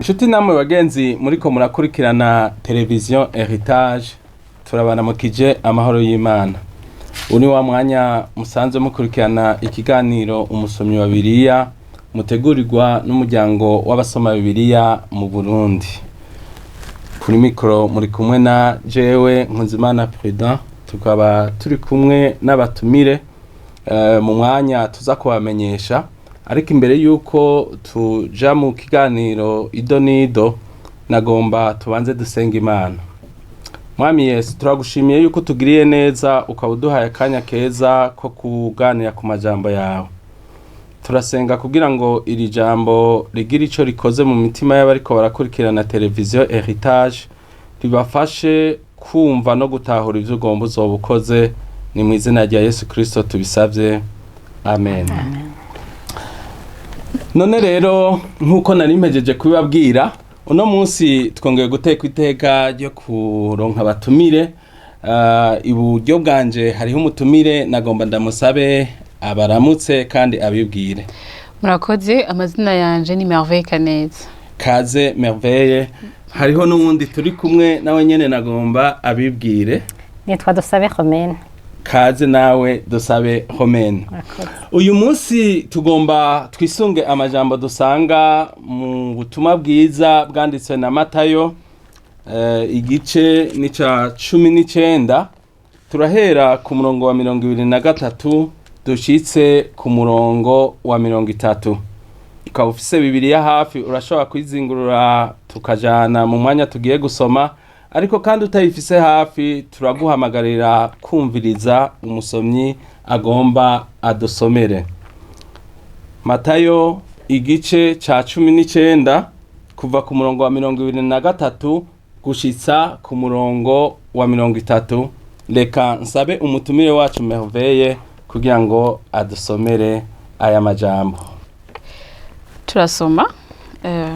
Inshuti namwe bagenzi muriko murakurikirana televiziyo Heritage, turabaramukije amahoro y'Imana. Uyu ni wa mwanya musanzwe mukurikirana ikiganiro Umusomyi wa Bibiliya, mutegurirwa n'umuryango w'abasoma Bibiliya mu Burundi. Kuri mikoro muri kumwe na jewe Nkunzimana Prudent, tukaba turi kumwe n'abatumire mu mwanya tuza kubamenyesha. Ariko imbere y'uko tuja mu kiganiro ido n'ido, nagomba tubanze dusenga Imana. Mwami Yesu, turagushimiye yuko utugiriye neza, ukaba uduhaye akanya keza ko kuganira ku majambo yawe. Turasenga kugira ngo iri jambo rigire ico rikoze mu mitima y'abariko barakurikirana televiziyo Heritage, ribafashe kumva no gutahura ivyo ugomba uzoba ukoze. Ni mu izina rya Yesu Kristo tubisavye, amen. None rero, nk'uko nari mpejeje kubibabwira, uno munsi twongeye guteka iteka ryo kuronka abatumire. Iburyo bwanje hariho umutumire, nagomba ndamusabe abaramutse kandi abibwire. Murakoze, amazina yanje ni Merveille Kaneza. Kaze Merveille. Hariho n'uwundi turi kumwe nawe nyene, nagomba abibwire. Nitwa Dusabe Romene. Kaze nawe Dusabe Romene. Murakoze. Uyu munsi tugomba twisunge amajambo dusanga mu butumwa bwiza bwanditswe na Matayo, igice ni ca 19. Turahera ku murongo wa 23 dushitse ku murongo wa 30. Ukaba ufise Bibiliya hafi, urashobora kwizingurura tukajana mu mwanya tugiye gusoma. Ariko kandi utayifise hafi, turaguhamagarira kumviriza umusomyi agomba adusomere. Matayo igice ca 19, kuva ku murongo wa 23 gushitsa ku murongo wa 30. Reka nsabe umutumire wacu Merveille kugira ngo adusomere aya majambo. Turasoma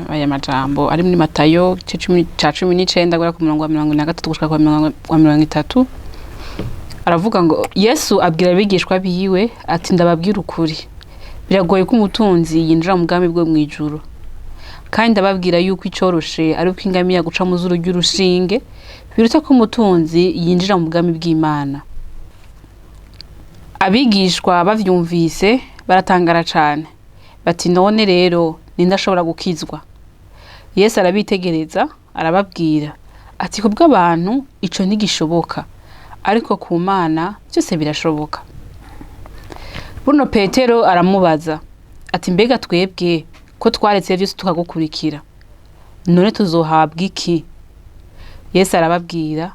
aya majambo ari muri Matayo igice ca 19, guhera ku murongo wa 23 gushika ku wa 30. Aravuga ngo: Yesu abwira abigishwa biwe ati: "Ndababwira ukuri, biragoye ko umutunzi yinjira mu bwami bwo mw'ijuru. Kandi ndababwira yuko icoroshe ari uko ingamiya guca mu zuru ry'urushinge, biruta ko umutunzi yinjira mu bwami bw'Imana." Abigishwa bavyumvise baratangara cane, bati: "None rero ninde ashobora gukizwa?" Yesu arabitegereza, arababwira ati: "Kubw'abantu ico ntigishoboka, ariko ku Mana byose birashoboka." Buno Petero aramubaza ati: "Mbega twebwe ko twaretse vyose tukagukurikira, none tuzohabwa iki?" Yesu arababwira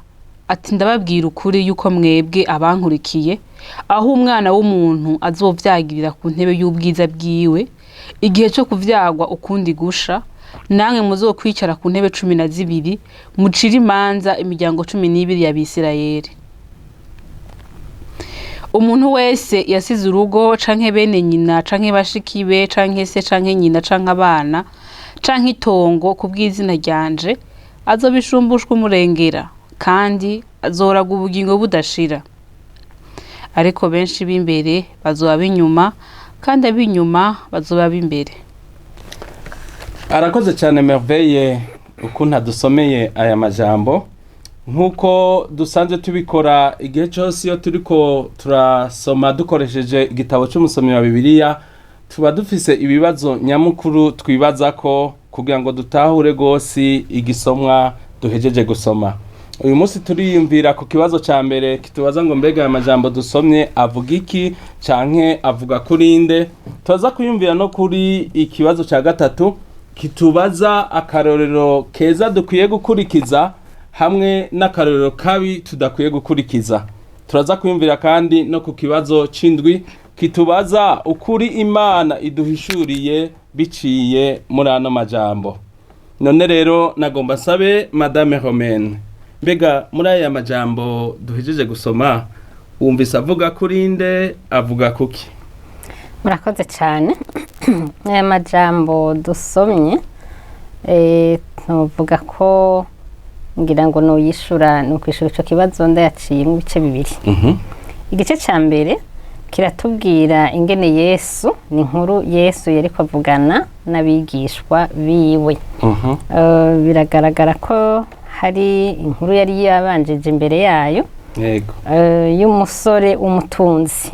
ati: "Ndababwira ukuri yuko mwebwe abankurikiye, aho Umwana w'umuntu azovyagirira ku ntebe y'ubwiza bwiwe, igihe cyo kuvyagwa ukundi gusha, namwe muzokwicara ku ntebe 12, mucire imanza imiryango 12 y'Abisirayeli. Umuntu wese yasize urugo, canke bene nyina, canke bashiki be, canke se, canke nyina, canke abana, canke itongo ku bw'izina ryanje, azobishumbushwa umurengera, kandi azoraga ubugingo budashira. Ariko benshi b'imbere bazoba ab'inyuma, kandi ab'inyuma bazoba ab'imbere." Arakoze cyane Merveille ukuntu adusomeye aya majambo. Nk'uko dusanzwe tubikora igihe cyose iyo turiko turasoma dukoresheje igitabo cy'umusomyi wa Bibiliya, tuba dufise ibibazo nyamukuru twibaza ko kugira ngo dutahure rwose igisomwa duhejeje gusoma. Uyu munsi turiyumvira ku kibazo ca mbere kitubaza ngo: mbega aya majambo dusomye avuga iki, canke avuga kuri nde? Turaza kwiyumvira no kuri ikibazo ca gatatu kitubaza akarorero keza dukwiye gukurikiza hamwe n'akarorero kabi tudakwiye gukurikiza. Turaza kwiyumvira kandi no ku kibazo c'indwi kitubaza ukuri Imana iduhishuriye biciye muri ano majambo. None rero nagomba nsabe Madame Romaine: mbega muri aya majambo duhejeje gusoma, wumvise avuga kuri nde, avuga kuki? Murakoze cyane. Aya majambo dusomye, tuvuga ko ngira ngo nuyishura ni ukwishura ico kibazo ndayaciyemo ibice bibiri. Igice ca mbere Kiratubwira ingene Yesu, ni inkuru Yesu yariko avugana n'abigishwa biwe. Biragaragara ko hari inkuru yari yabanjije imbere yayo, y'umusore w'umutunzi.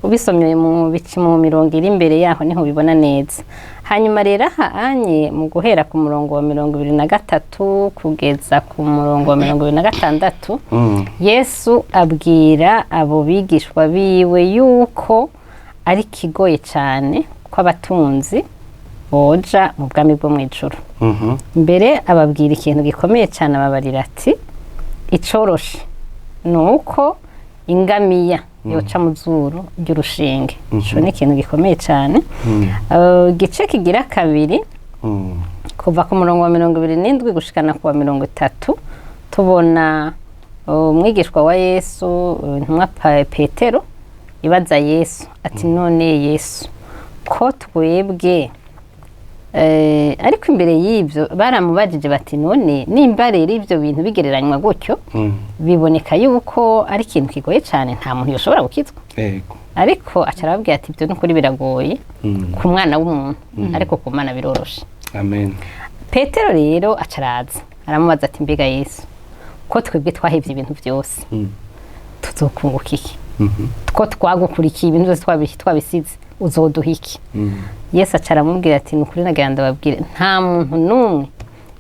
Ubisomye mu bici mu mirongo iri imbere yaho niho ubibona neza. Hanyuma rero aha anye mu guhera ku murongo wa 23 kugeza ku murongo wa 26, Yesu abwira abo bigishwa biwe yuko ari kigoye cyane ko abatunzi boja mu bwami bwo mu ijuru. Mbere ababwira ikintu gikomeye cyane, ababarira ati icoroshe ni uko ingamiya yoca mu zuru ry'urushinge. Ico ni ikintu gikomeye cyane. Igice kigira kabiri, kuva ku murongo wa 27 gushikana ku wa 30, tubona umwigishwa wa Yesu, intumwa Petero, ibaza Yesu ati none Yesu, ko twebwe, ariko imbere y'ibyo baramubajije bati none nimba rero ibyo bintu bigereranywa gutyo, biboneka yuko ari ikintu kigoye cyane, nta muntu yoshobora gukizwa. Ariko aca arababwira ati ibyo n'ukuri biragoye ku mwana w'umuntu, ariko ku Mana biroroshe. Amen. Petero rero aca araza aramubaza ati mbega Yesu, ko twebwe twahevye ibintu byose, tuzokunguka iki? Ko twagukurikiye, ibintu byose twabisize, uzoduha iki? Yesu aca aramubwira ati ni ukuri nagira ndababwire, nta muntu n'umwe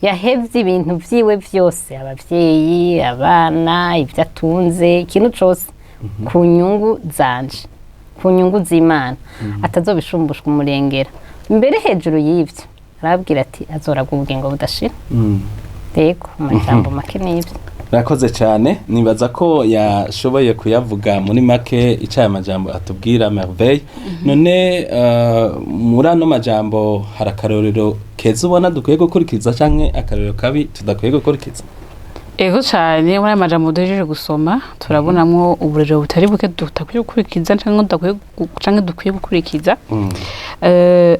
yahevye ibintu vyiwe vyose, abavyeyi, abana, ibyo atunze, ikintu cose, ku nyungu zanje, ku nyungu z'Imana, atazobishumbushwa umurengera. Mbere hejuru y'ivyo arababwira ati azoragwa ubugingo budashira. Yego, amajambo make n'ivyo. Rakoze cyane, nibaza ko yashoboye kuyavuga muri make icyo aya majambo atubwira, Merveille. None muri ano majambo hari akarorero keza ubona dukwiye gukurikiza canke akarorero kabi tudakwiye gukurikiza? Ego cyane, muri aya majambo duhejeje gusoma turabonamwo uburero butari buke tudakwiye gukurikiza canke dukwiye gukurikiza.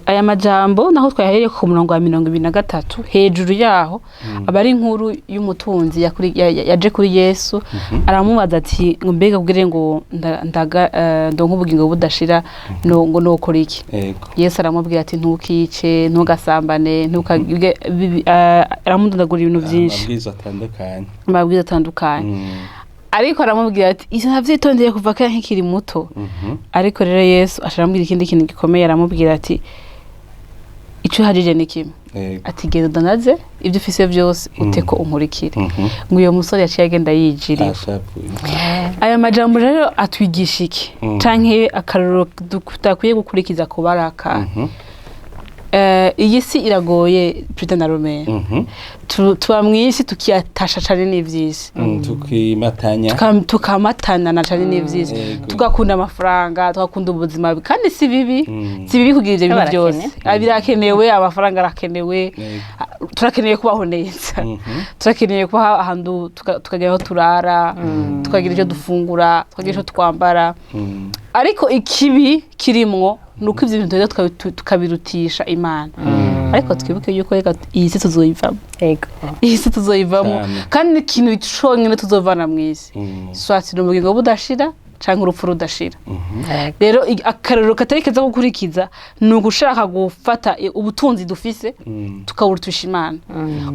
Aya majambo naho twahereye ku murongo wa 23, hejuru yaho aba ari inkuru y'umutunzi yaje kuri Yesu, aramubaza ati ngo mbega ubwire ngo ndaga ndonke ubugingo budashira, no ngo nokora iki? Yesu aramubwira ati ntukice, ntugasambane, ntukagire, aramudondagura ibintu byinshi. Amabwiriza atandukanye. Amabwiriza atandukanye. Ariko aramubwira ati ivyo navyitondeye kuva kera nkikiri muto. Ariko rero Yesu aca aramubwira ikindi kintu gikomeye, aramubwira ati ico uhajije ni kimwe, ati genda udanaze ibyo ufise byose, uteko unkurikire. Ngo uyo musore yaciye agenda yijiriwe. Ashavuye. Aya majambo rero atwigisha iki, canke akarorero tudakwiye gukurikiza ku baraka? Iyi si iragoye, Perezida na Romeo. Tuba mw'isi tukiyatasha cane n'ivyisi. Tukimatanya. Tukamatana na cane n'ivyisi. Tugakunda amafaranga, tugakunda ubuzima, kandi si bibi. Si bibi kugira ivyo bintu Barakenewe. byose. Birakenewe, amafaranga arakenewe. Turakeneye kubaho neza. Turakeneye kuba ahantu tukagira aho turara, tukagira icyo dufungura, tukagira icyo twambara. Ariko ikibi kirimwo ni uko ivyo bintu rero tukabirutisha Imana. Ariko twibuke yuko reka iyi si tuzoyivamo. Iyi si tuzoyivamo. Cane. Kandi ikintu conyine tuzovana mw'isi, soit ni ubugingo budashira canke urupfu rudashira. Rero akarorero katari keza gukurikiza ni ugushaka gufata ubutunzi dufise tukaburutisha Imana,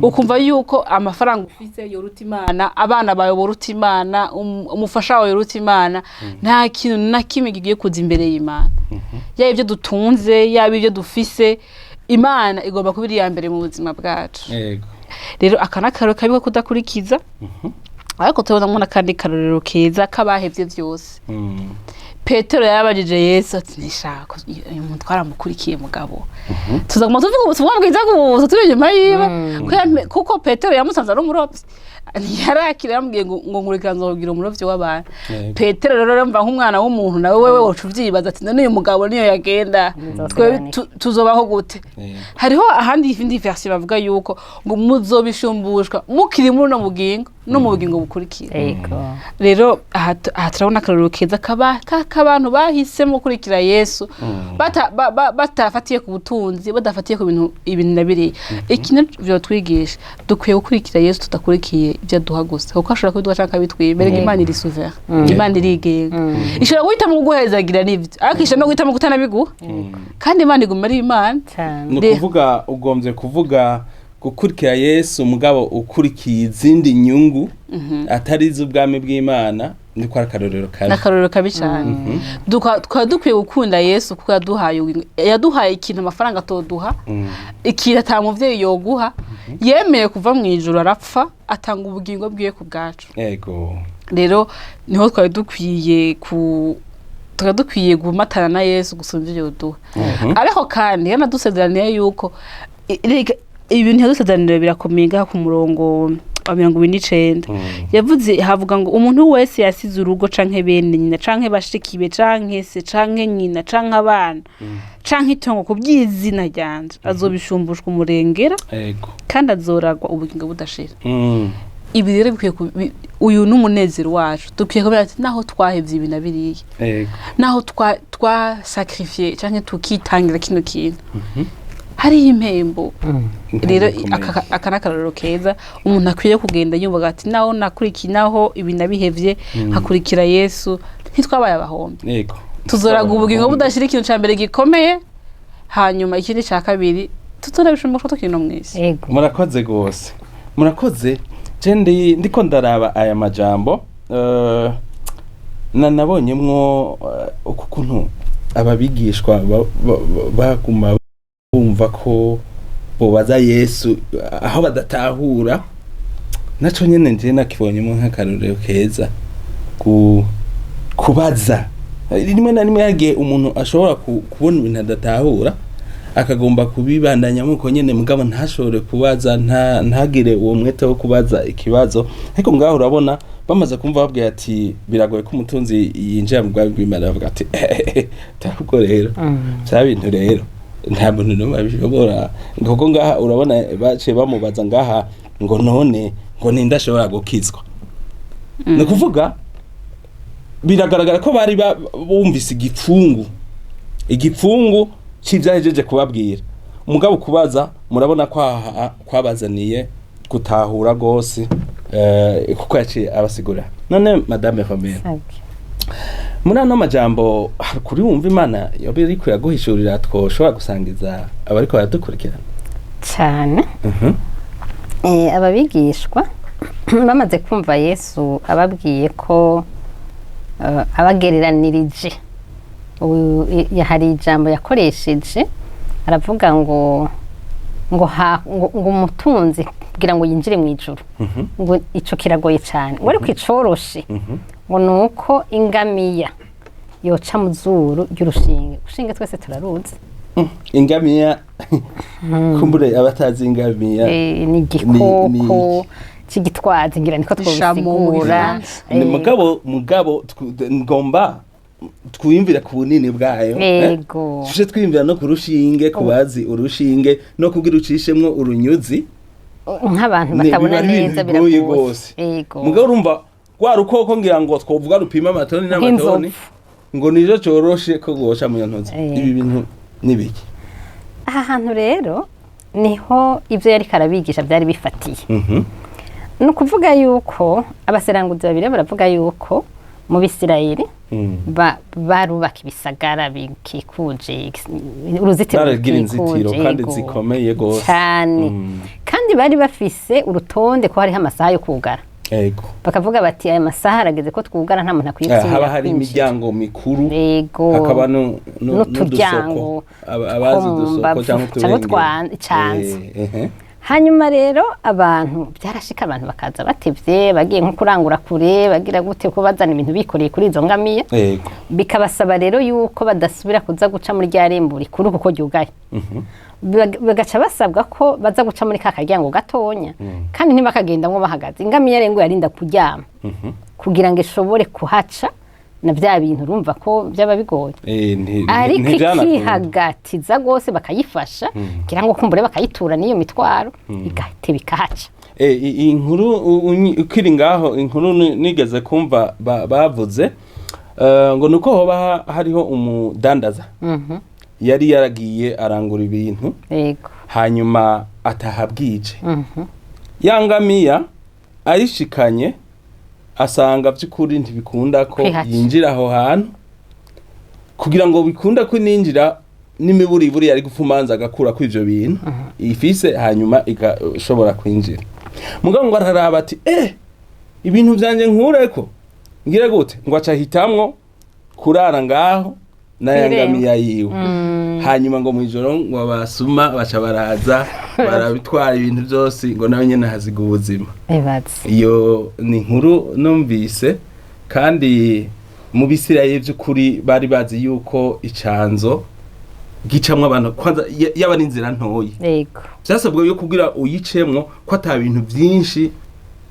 ukumva yuko amafaranga ufise yoruta Imana, abana bawe boruta Imana, umufasha wawe yoruta Imana. Nta kintu na kimwe kigiye kuza imbere y'Imana, yaba ibyo dutunze, yaba ibyo dufise, Imana igomba kuba iri iya mbere mu buzima bwacu. Rero aka ni akarorero kabi ko kudakurikiza, ariko turabonamo n'akandi karorero keza k'abahevye vyose. Petero yarabajije Yesu ati nishaka uyu muntu twaramukurikiye, mugabo tuzaguma tuvuga ubutumwa bwiza gusa turi inyuma yiwe. Kuko Petero yamusanze ari umurovyi, ntiyarakira, yamubwiye ngo nkurikira nzokugira umurovyi w'abantu. Petero rero mva nk'umwana w'umuntu, nawe wewe woca uvyibaza ati none uyu mugabo niyo yagenda, twe tuzobaho gute? Hariho ahandi indi version bavuga yuko ngo muzobishumbushwa mukiri muri uno bugingo. no mu bugingo bukurikira. Rero aha turabona akarorero keza k'abantu bahisemo gukurikira Yesu batafatiye ku butunzi, badafatiye ku bintu ibintu na biriya. Ikintu vyotwigisha, dukwiye gukurikira Yesu tudakurikiye ibyo aduha gusa, kuko ashobora kubiduha canke akabitwima. Erega Imana iri souverain, Imana irigenga, ishobora guhitamo kuguhezagira n'ivyo, ariko ishobora no guhitamo kutanabiguha, kandi Imana iguma ari Imana. Cane. Ni ukuvuga, ugombye kuvuga gukurikira Yesu mugabo ukurikiye izindi nyungu atari iz'ubwami bw'Imana, niko ari akarorero kabi. N'akarorero kabi cyane. Tukaba dukwiye gukunda Yesu kuko yaduhaye yaduhaye ikintu amafaranga atoduha, ikintu ata muvyeyi yoguha. Yemeye kuva mu ijuru, arapfa, atanga ubugingo bwiwe ku bwacu. Rero niho twari dukwiye gumatana na Yesu gusumba ivyo yoduha. Ariko kandi yanadusezeraniye yuko reka, ibintu yadusezeraniye birakomeye. Ngaha ku murongo wa 29 yavuze, havuga ngo umuntu wese yasize urugo canke bene nyina canke bashikibe canke se canke nyina canke abana canke itongo ku by'izina ryanje azobishumbushwa umurengera kandi azoragwa ubugingo budashira. Ibi rero bikwiye uyu ni umunezero wacu. Dukwiye kubera ati naho twahevye ibi na biriya, naho twa sacrifié canke tukitangira kino kintu, hariho impembo. Rero aka ni akarorero keza umuntu akwiye kugenda yumva ati naho nakurikiye, naho ibi nabihevye nkakurikira Yesu, ntitwabaye abahombe. Tuzoraga ubugingo budashira, ikintu ca mbere gikomeye. Hanyuma ikindi ca kabiri, tuzorabishumbushwa tukiri no mw'isi. Murakoze gose, murakoze. Je ndiko ndaraba aya majambo, na nabonyemwo uku kuntu ababigishwa baguma bumva ko bobaza Yesu aho badatahura. Naco nyene nje nakibonyemo nk'akarorero keza kubaza. Rimwe na rimwe yagiye umuntu ashobora kubona ibintu adatahura, akagomba kubibandanya nkuko nyene, mugabo ntashobore kubaza, ntagire uwo mwete wo kubaza ikibazo. Ariko ngaho urabona bamaze kumva babwiye ati biragoye ko umutunzi yinjira mu bwami bw'Imana, bavuga ati ahubwo rero bya bintu rero nta muntu n'umwe abishobora. Kuko ngaha urabona baciye bamubaza ngaha ngo none ngo ninde ashobora gukizwa? Ni ukuvuga biragaragara ko bari bumvise igipfungu c'ivyahejeje kubabwira. Umugabo kubaza, murabona ko aha kwabazaniye gutahura rwose, kuko yaciye abasigura. None madame Romero, muri ano majambo hari kuri wumva Imana yoba iriko iraguhishurira twoshobora gusangiza abariko baradukurikirana? Cyane. Ababigishwa bamaze kumva Yesu ababwiye ko abagereranirije, hari ijambo yakoresheje, aravuga ngo umutunzi kugira ngo yinjire mu ijuru ngo ico kiragoye cyane, ngo ariko icoroshe ngo ni uko ingamiya yoca mu zuru ry'urushinge. Urushinge twese turaruzi. Ingamiya, kumbure abatazi ingamiya. Ni igikoko c'igitwazi, ngira niko Ishamo mu twobisigura. Gifaransa. Ni mugabo ngomba twiyumvira ku bunini bwayo, eh? Tuje twiyumvira no ku rushinge, ku bazi urushinge, no kugira ucishemwo urunyuzi. Nk'abantu batabona biba ari ibintu neza bigoye biragoye. Gose. Mugabo urumva rwa rukoko, ngira ngo twovuga rupima amatoni n'amatoni, Nk'inzovu. ngo nijo coroshe ko gosha mu ntozi. Ibi bintu nibiki? Aha hantu rero niho ibyo yariko arabigisha byari bifatiye. Ni ukuvuga yuko abaseranguzi babiri baravuga yuko mu Bisirayeli barubaka ibisagara bikikuje uruzitiro, Baragira inzitiro rukikuje, kandi zikomeye gose. Cyane. Kandi bari bafise urutonde ko hariho amasaha yo kugara, bakavuga bati aya masaha arageze ko twugara, nta muntu akwiye Haba gusubira hari kwinjira. imiryango mikuru, hakaba n'uturyango n'udusoko. Abazi two mu udusoko mbavu, cyangwa canke uturengero. icanzu. Ehe. Hanyuma rero abantu byarashika, abantu bakaza batevye, bagiye nko kurangura kure, bagira gute, ko bazana ibintu bikoreye kuri izo ngamiya, bikabasaba rero yuko badasubira kuza guca muri rya rembo rikuru kuko ryugaye. Bagaca basabwa ko baza guca muri ka karyango gatonya, kandi ntibakagendamwo bahagaze. Ingamiya rero ngo yarinda kuryama kugira ngo ishobore kuhaca. Na bya bintu urumva ko byaba bigoye. Ariko Ntivyanakunda. ikihagatiza rwose bakayifasha, kugira ngo kumbure bakayitura n'iyo mitwaro, igateba ikahaca. Inkuru ukiri ngaho, inkuru nigeze kumva bavuze ngo nuko hoba hariho umudandaza yari yaragiye arangura ibintu, hanyuma ataha bwije. Ya ngamiya ayishikanye asanga by'ukuri ntibikunda ko Kwihaca. yinjira aho hantu. Kugira ngo bikunde ko ninjira, n'imiburiburi yari gupfumanza agakura ko ivyo bintu ifise, hanyuma igashobora kwinjira. Mugabo ngo araraba ati: "Ibintu vyanje nkureko ngire gute?" Ngo aca ahitamwo kurara ngaho n'ayangamiya yiwe. Hanyuma ngo mw'ijoro ngo abasuma baca baraza barabitwara ibintu byose, ngo nawe nyene hasiga ubuzima. Ibaze. Iyo ni inkuru numvise. Kandi mu Bisirayeli by'ukuri bari bazi yuko icanzo gicamwo abantu kwanza yaba ari inzira ntoyi, byasabwa yo kugira uyicemwo ko ata bintu byinshi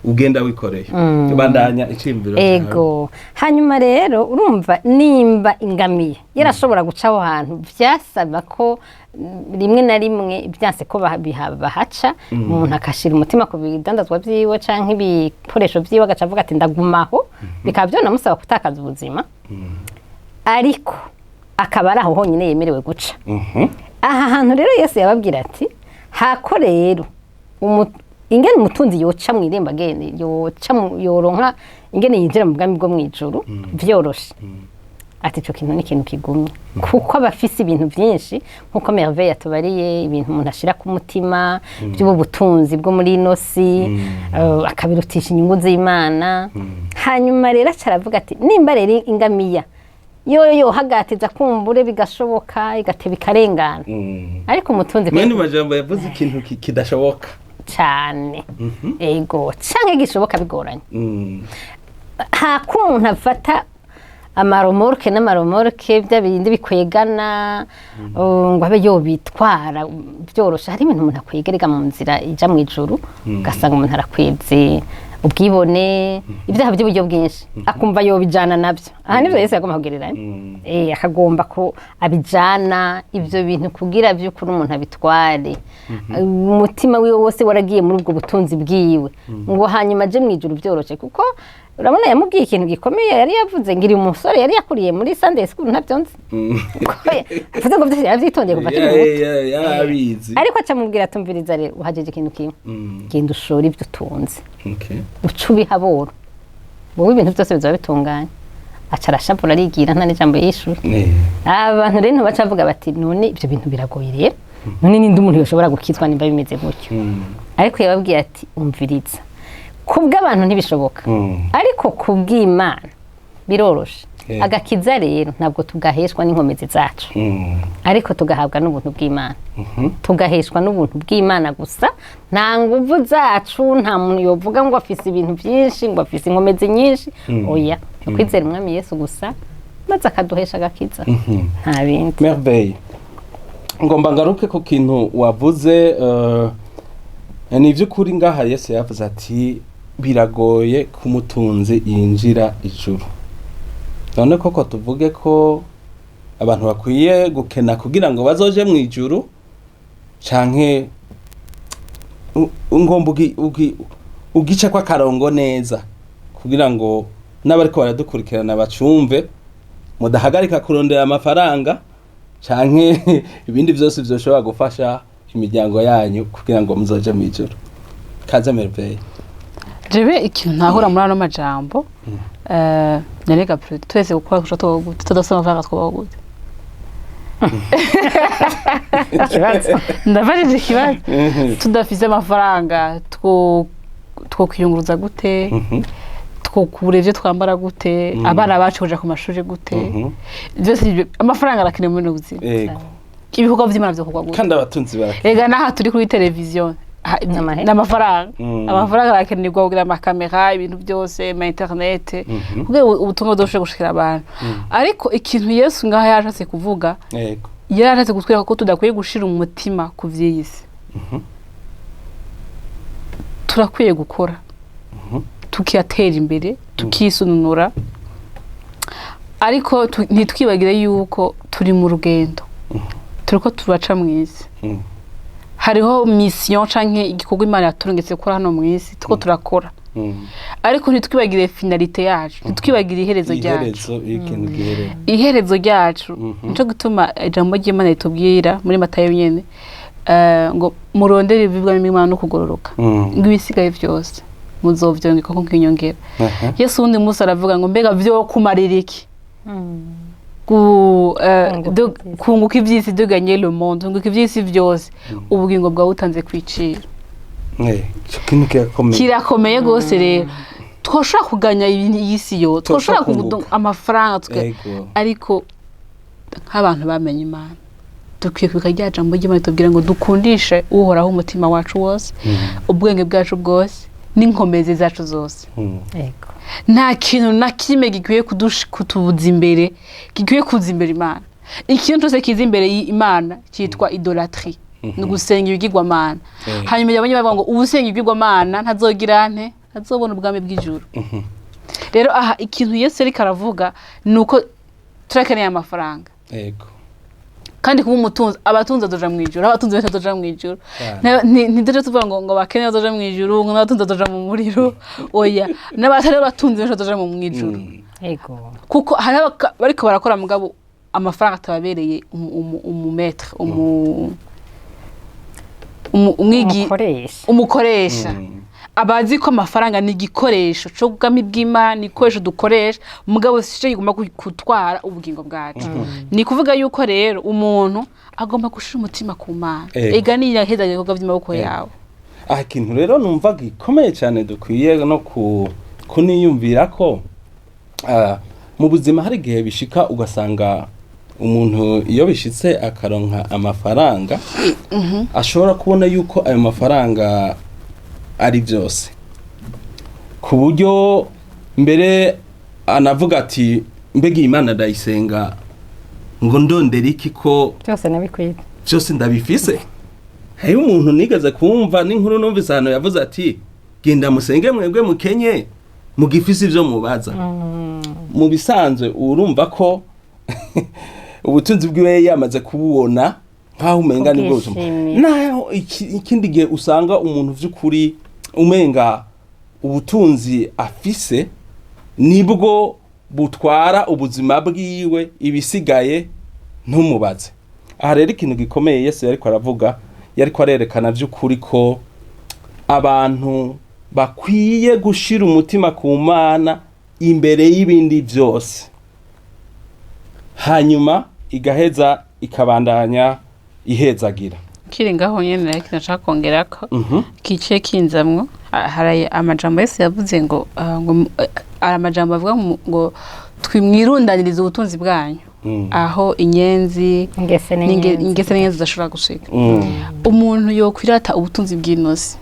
ugenda wikoreye. Bandanya iciyumviro cawe. Ego, hanyuma rero urumva nimba ingamiye yarashobora guca aho hantu, byasaba ko rimwe na rimwe byanse ko bahaca, umuntu akashira umutima ku bidandazwa vyiwe canke ibikoresho vyiwe, agaca avuga ati: "Ndagumaho", bikaba byonamusaba gutakaza ubuzima, ariko akaba ari aho honyine yemerewe guca. Aha hantu rero Yesu yababwira ati: "Hako rero ingene umutunzi yoca mu irembo, agende yoca yoronka ingene yinjira mu bwami bwo mu ijuru vyoroshe", ati: "Ico kintu ni ikintu kigumye", kuko aba afise ibintu byinshi, nkuko Merveille yatubariye, ibintu umuntu ashira ku mutima by'ubu butunzi bwo muri ino si, akabirutisha inyungu z'Imana. Hanyuma rero aca aravuga ati: "Nimba rero ingamiya yoyo yohagatiza, kumbure bigashoboka, igateba ikarengana, ariko umutunzi" Mwene majambo yavuze ikintu kidashoboka. Cane, ego, canke gishoboka bigoranye. Hako umuntu afata amaromorke n'amaromorke, bya bindi bikwegana, ngo abe yobitwara byoroshe. Hari ibintu umuntu akwegerega mu nzira ija mu ijuru, ugasanga umuntu arakweze ubwibone, ibyaha by'uburyo bwinshi, akumva yobijana nabyo. Aha nibyo Yesu yagomba kugereranya. Akagomba ko abijana ibyo bintu kugira by'ukuri umuntu abitware umutima wiwe wose waragiye muri ubwo butunzi bwiwe, ngo hanyuma aje mu ijuru byoroshe. Kuko urabona yamubwiye ikintu gikomeye yari yavuze, ngira umusore yari yakuriye muri Sunday school, ntabyo nzi. Kuko avuze ngo byose yarabyitondeye kuva akiri muto. Yarabizi. Ariko acamubwira, atumviriza rero, uhajeje ikintu kimwe: genda ushore ibyo utunze, uca ubihabura, wowe ibintu byose bizaba bitunganye. Aca arashavura, arigira, nta n'ijambo yishuye. Abantu rero ntibaca bavuga bati: "None ibyo bintu biragoye rero, none ninde umuntu yoshobora gukizwa nimba bimeze gutyo?" Ariko yababwiye ati: "Umviriza, kubw'abantu ntibishoboka, ariko kubw'Imana biroroshe." Agakiza rero ntabwo tugaheshwa n'inkomezi zacu, ariko tugahabwa n'ubuntu bw'Imana. Tugaheshwa n'ubuntu bw'Imana gusa, nta nguvu zacu. Nta muntu yovuga ngo afise ibintu byinshi, ngo afise inkomezi nyinshi. Oya, ni ukwizera Umwami Yesu gusa, maze akaduhesha agakiza, nta bindi. Merveille, ngomba ngaruke ku kintu wavuze. Ni iby'ukuri, ngaha Yesu yavuze ati: "Biragoye ko umutunzi yinjira ijuru." None koko tuvuge ko abantu bakwiye gukena kugira ngo bazoje mu ijuru, canke ngomba ugice kw'akarongo neza kugira ngo n'abariko baradukurikirana bacumve, mudahagarika kurondera amafaranga canke ibindi vyose vyoshobora gufasha imiryango yanyu kugira ngo muzoje mu ijuru. Kaze Merveille. Jewe ikintu ntahura muri ano majambo, narega twese gukora kusha gute, tudafite amafaranga twabaho gute? Ikibazo. Ndafashije ikibazo: tudafise amafaranga twokwiyunguruza gute? Twokura ivyo twambara gute? Abana bacu kuja ku mashuri gute? Byose amafaranga arakenewe muri buno buzima. Ibikorwa vy'Imana vyokorwa gute? Kandi abatunzi barakena. Ega n'aha turi kuri televiziyo N'amahera. N'amafaranga. Amafaranga arakenerwa kugira amakamera, ibintu byose, ama internet, kugira ubutumwa buzoshobore gushikira abantu. Ariko ikintu Yesu ngaha yarashatse kuvuga, yarashatse kutwereka ko tudakwiye gushira umutima ku vy'iyi si. Turakwiye gukora, tukiyatera imbere, tukisununura. Ariko ntitwibagire yuko turi mu rugendo, turiko turaca mu isi. Hariho mission canke igikorwa Imana yaturungitse gukora hano mu isi, turiko turakora. Ariko ntitwibagire finalité yacu, ntitwibagire iherezo ryacu. Iherezo y'ikintu giherera. Iherezo ryacu. Nico gituma ijambo ry'Imana ritubwira muri Matayo nyene, ngo murondere ibibwa n'Imana no kugororoka, ngo ibisigaye vyose muzovyongeka ko nk'inyongera. Yesu wundi munsi aravuga ngo mbega vyo kumarira iki Kunguka ivy'isi. Kunguka ivy'isi, de gagner le monde, kunguka ivy'isi vyose, ubugingo bwawe utanze kwicira. Ico kintu kirakomeye. Kirakomeye gose. Rero twoshobora kuganya ibintu y'isi yo twoshobora Twoshobora kugudu kunguka. amafaranga ariko nk'abantu bamenye Imana dukwiye kwibuka rya jambo ry'Imana tubwira ngo dukundishe Uhoraho umutima wacu wose, ubwenge bwacu bwose n'inkomezi zacu zose. Nta kintu na kimwe gikwiye kutubuza imbere, gikwiye kuza imbere Imana. Ikintu cyose kiza imbere y'Imana cyitwa idolâtrie, ni ugusenga ibigirwamana. Hanyuma yabonye bavuga ngo uwusenga ibigirwamana ntazogira nte? Ntazobona ubwami bw'ijuru. Rero aha ikintu Yesu ariko aravuga ni uko turakeneye amafaranga. Kandi kuba umutunzi, abatunzi bazoja mu ijuru, abatunzi benshi bazoja mu ijuru. Ntituje tuvuga ngo abakene bazoja mu ijuru, ngo n'abatunzi bazoja mu muriro. Oya, n'abatari abatunzi benshi bazoja mu ijuru. Kuko hari bariko barakora mugabo amafaranga atababereye umu maître, umwigi umukoresha. Umukoresha. Abazi ko amafaranga ni igikoresho cyo bwami bw'Imana, ni igikoresho dukoresha, mugabo si cyo kigomba gutwara ubugingo bwacu. Ni kuvuga yuko rero umuntu agomba gushira umutima ku Mana. Ega niyaheza ibikorwa by'amaboko yawe. Aha ikintu rero numva gikomeye cyane dukwiye no kuniyumvira ko mu buzima hari igihe bishika ugasanga umuntu iyo bishitse akaronka amafaranga ashobora kubona yuko ayo mafaranga ari byose, ku buryo mbere anavuga ati mbega iyi Mana ndayisenga ngo ndondere iki ko byose nabikwiye? Byose ndabifise. Hariho umuntu nigeze kumva n'inkuru numvise ahantu yavuze ati genda musenge mwebwe mukenye mugifise ivyo mubaza. Mu bisanzwe urumva ko ubutunzi bwiwe yamaze kububona nkaho umenga nibwo buzima. Kubwishimira. Naho ikindi gihe usanga umuntu vy'ukuri umenga ubutunzi afise nibwo butwara ubuzima bwiwe, ibisigaye ntumubaze. Aha rero ikintu gikomeye Yesu yariko aravuga, yariko arerekana vy'ukuri ko abantu bakwiye gushira umutima ku Mana imbere y'ibindi vyose, hanyuma igaheza ikabandanya ihezagira. Kiri ngaho nyene rero ikintu nshaka kongerako kiciye kinzamwo, hari amajambo Yesu yavuze ngo hari amajambo avuga ngo twimwirundanirize ubutunzi bwanyu aho inyenzi ingese n'inyenzi. Ingese n'inyenzi zidashobora gushika. Umuntu yokwirata ubutunzi bw'inosi,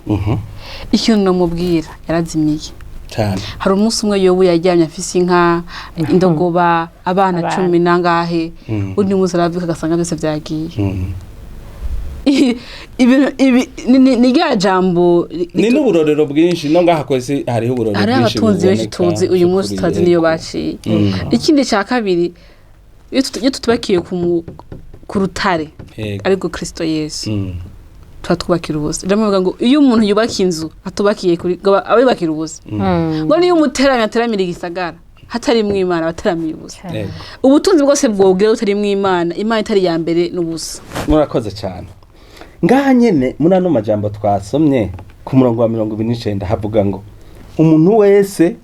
ikintu nomubwira, yarazimiye. Hari umunsi umwe Yobu yaryamye afise inka, indogoba, abana Abana. 10 nangahe. Undi munsi aravyuka agasanga byose vyagiye. Ibintu ibi ni rya jambo Ni n'uburorero bwinshi no ngaha kwezi hariho uburorero hariho bwinshi abatunzi benshi buboneka tuzi uyu munsi by'ukuri, tutazi niyo baciye. Ikindi cya kabiri, iyo tutubakiye ku rutare, ariko Kristo Yesu, tuba twubakira ubusa. Ndamuvuga ngo iyo umuntu yubaka inzu atubakiye kuri, ngo aba yubakira ubusa. Ngo niyo umuteramyi ateramira igisagara hatarimwo Imana, abateramiye ubusa. Ubutunzi bwose bwobwira butarimwo Imana, Imana itari iya mbere, n'ubusa. Murakoze cyane. Ngaha nyene muri ano majambo twasomye ku murongo wa 29 havuga ngo umuntu wese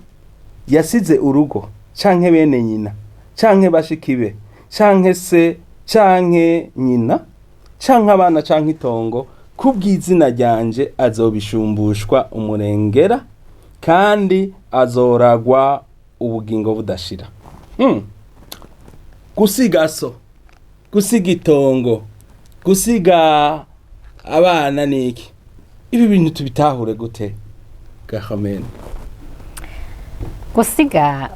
yasize urugo canke bene nyina canke bashiki be canke se canke nyina canke abana canke itongo kubw'izina ryanje azobishumbushwa umurengera kandi azoragwa ubugingo budashira. Gusiga so, gusiga itongo, gusiga abana niki, ibi bintu tubitahure gute gahamene? Gusiga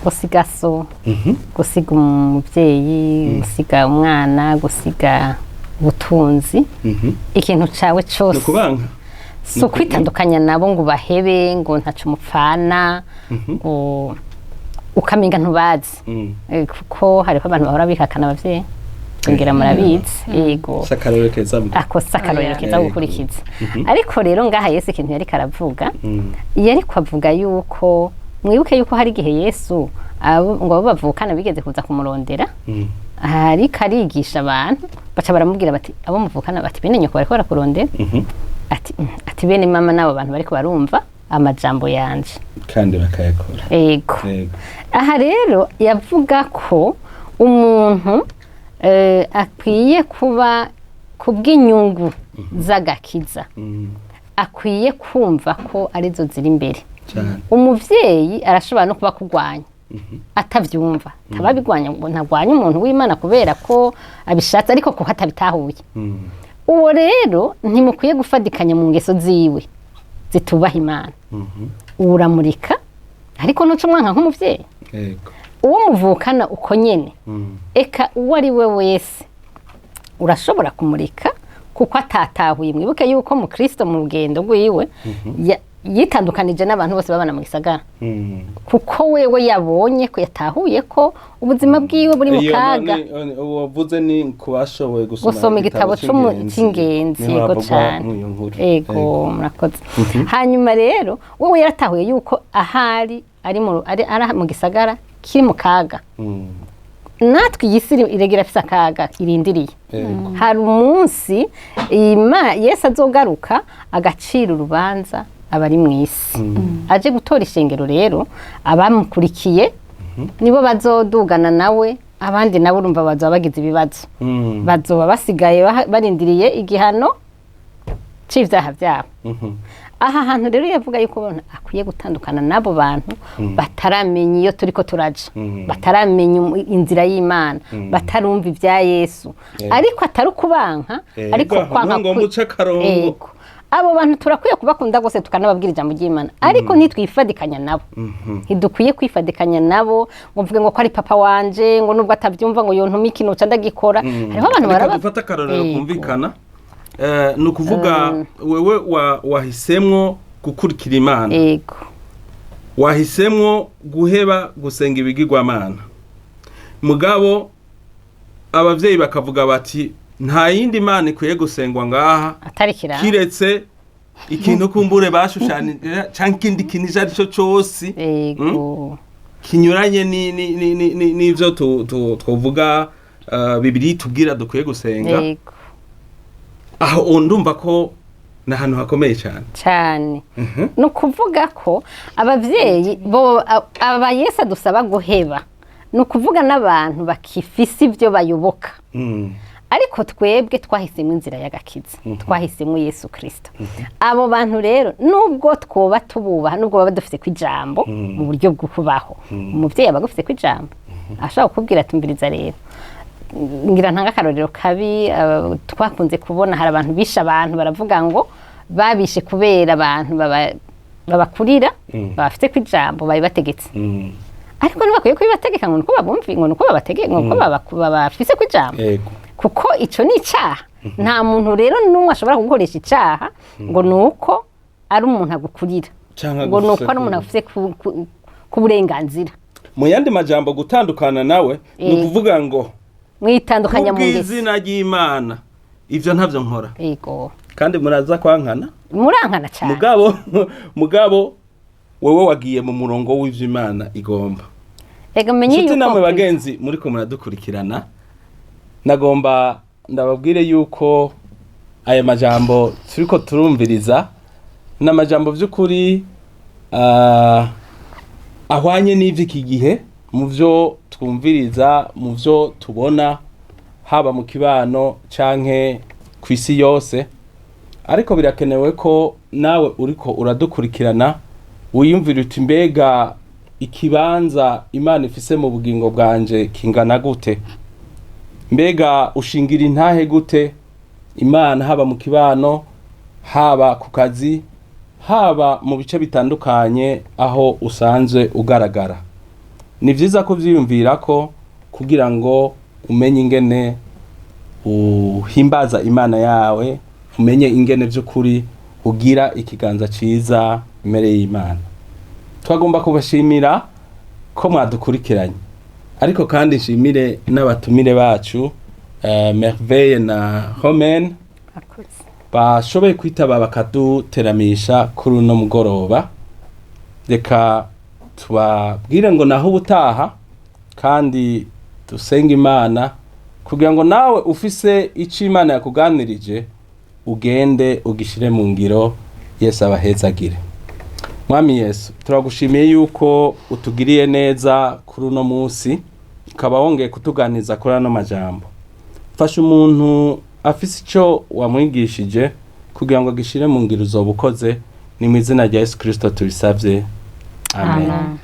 gusiga so, gusiga umubyeyi, gusiga umwana, gusiga ubutunzi, ikintu cawe Ni cose, ukubanka. Si ukwitandukanya nabo ngo bahebe, ngo ntaco mupfana, ngo Ukamenga ntubazi. Kuko hariho abantu bahora bihakana abavyeyi, ngira murabizi, yego. Si akarorero keza Ako si akarorero Oya. keza gukurikiza. Ariko rero ngaha Yesu ikintu yariko aravuga, yariko avuga yuko, mwibuke yuko hari igihe Yesu ngo abo bavukana bigeze kuza kumurondera, ariko arigisha abantu, baca baramubwira bati abo muvukana, bati bene nyoko bariko barakurondera, ati ati bene mama n'abo bantu bariko barumva amajambo yanje kandi bakayakora. Ego. Yego. Aha rero yavuga ko umuntu akwiye kuba kubw'inyungu z'agakiza, akwiye kumva ko arizo ziri imbere. Cyane. Umuvyeyi arashobora no kuba kurwanya atavyumva, ntababigwanya ngo ntagwanya umuntu w'Imana kubera ko abishatse, ariko kuko atabitahuye. Uwo rero ntimukwiye gufadikanya mu ngeso ziwe zitubaha Imana. Uramurika, ariko ntuca umwanka nk'umuvyeyi. Yego. Uwo muvukana uko nyene, eka uwo ari we wese urashobora kumurika kuko atatahuye. Mwibuke yuko mu Kristo mu rugendo rwiwe yitandukanije n'abantu bose babana mu gisagara, kuko wewe yabonye ko yatahuye ko ubuzima bwiwe buri mu Iyo kaga. Wavuze ni ku bashoboye gusoma Gusoma igitabo c'ingenzi, niho yego havugwa cane. mw'iyo nkuru. Ego, murakoze. Hanyuma rero wewe yaratahuye yuko ahari ari mu gisagara kiri mu kaga. Natwe iyi si iregera afise akaga irindiriye. Hari umunsi Yesu azogaruka agacira urubanza abari mu isi, aje gutora ishengero. Rero abamukurikiye nibo bazodugana nawe, abandi nabo urumva bazoba bagize ibibazo, bazoba basigaye barindiriye igihano c'ivyaha vyabo. Aha hantu rero yavuga yuko umuntu akwiye gutandukana n'abo bantu bataramenya iyo turiko turaja, bataramenya inzira y'Imana, batarumva ibya Yesu, ariko atari ukubanka, ariko kwanka Ngo muce akarongo. Ego. Abo bantu turakwiye kubakunda rwose, tukanababwira ijambo ry'Imana, ariko ntitwifadikanya nabo. Ntidukwiye kwifadikanya nabo ngo mvuge ngo ko ari papa wanje, ngo nubwo atabyumva ngo yontuma ikintu uca ndagikora. Hariho abantu Reka baraba dufate akarorero Ego. kumvikana. Ni ukuvuga wewe wahisemwo gukurikira Imana, wahisemwo guheba gusenga ibigirwamana, mugabo abavyeyi bakavuga bati nta yindi mana ikwiye gusengwa ngaha atari kiranga kiretse ikintu kumbure bashushanije canke ikindi kintu ico ari cyo cose kinyuranye n'ivyo twovuga Bibiliya itubwira dukwiye gusenga. Aho ndumva ko ni ahantu hakomeye cyane. Cyane. Ni ukuvuga ko abavyeyi bo aba Yesu adusaba guheba, ni ukuvuga n'abantu bakifise ibyo bayoboka, ariko twebwe twahisemo inzira y'agakiza, twahisemo Yesu Kirisito. Abo bantu rero nubwo twoba tububaha, nubwo baba dufite ku ijambo mu buryo bwo kubaho, umuvyeyi aba agufite ku ijambo, ashobora kukubwira ati umviriza rero, ngira ntanga akarorero kabi. Twakunze kubona hari abantu bishe abantu, baravuga ngo babishe kubera abantu babakurira babafite ku ijambo babibategetse, ariko ntibakwiye kubibategeka ngo nuko babumvi, ngo nuko babategeka, ngo nuko babafise ku ijambo, kuko ico ni icaha. Nta muntu rero n'umwe ashobora kugukoresha icaha ngo nuko ari umuntu agukurira, Canke ngo nuko agufise ari umuntu agufise ku burenganzira. Mu yandi majambo, gutandukana nawe ni ukuvuga ngo mwitandukanya mu ngeso kubw'izina ry'Imana ivyo ntavyo nkora, kandi muraza kwankana. Murankana cyane. Mugabo wewe wagiye mu murongo w'ivyo Imana igomba. Ega menye Inshuti yuko namwe bagenzi muriko muradukurikirana, nagomba ndababwire yuko aya majambo turiko turumviriza ni amajambo by'ukuri ahwanye n'ivy'iki gihe, mu vyo twumviriza, mu vyo tubona, haba mu kibano canke ku isi yose. Ariko birakenewe ko nawe uriko uradukurikirana wiyumvira uti mbega ikibanza Imana ifise mu bugingo bwanje kingana gute? Mbega ushingira intahe gute Imana, haba mu kibano, haba ku kazi, haba mu bice bitandukanye aho usanzwe ugaragara? Ni vyiza kuvyiyumvira ko kugira ngo umenye ingene uhimbaza Imana yawe, umenye ingene vy'ukuri ugira ikiganza ciza imbere y'Imana. Twagomba kubashimira. ko mwadukurikiranye, ariko kandi nshimire n'abatumire bacu, Merveille na Romaine, Murakoze. bashoboye kwitaba bakaduteramisha kuri uno mugoroba. Reka tubabwire ngo naho ubutaha, kandi dusenge Imana kugira ngo nawe ufise icyo Imana yakuganirije ugende ugishire mu ngiro. Yesu abahezagire. Mwami Yesu, turagushimiye yuko utugiriye neza kuri uno munsi, ukaba wongeye kutuganiriza kuri ano majambo. Fasha umuntu afise icyo wamwigishije kugira ngo agishire mu ngiro. Uzoba ukoze. Ni mu izina rya Yesu Kirisito tubisabye, amen. Amen.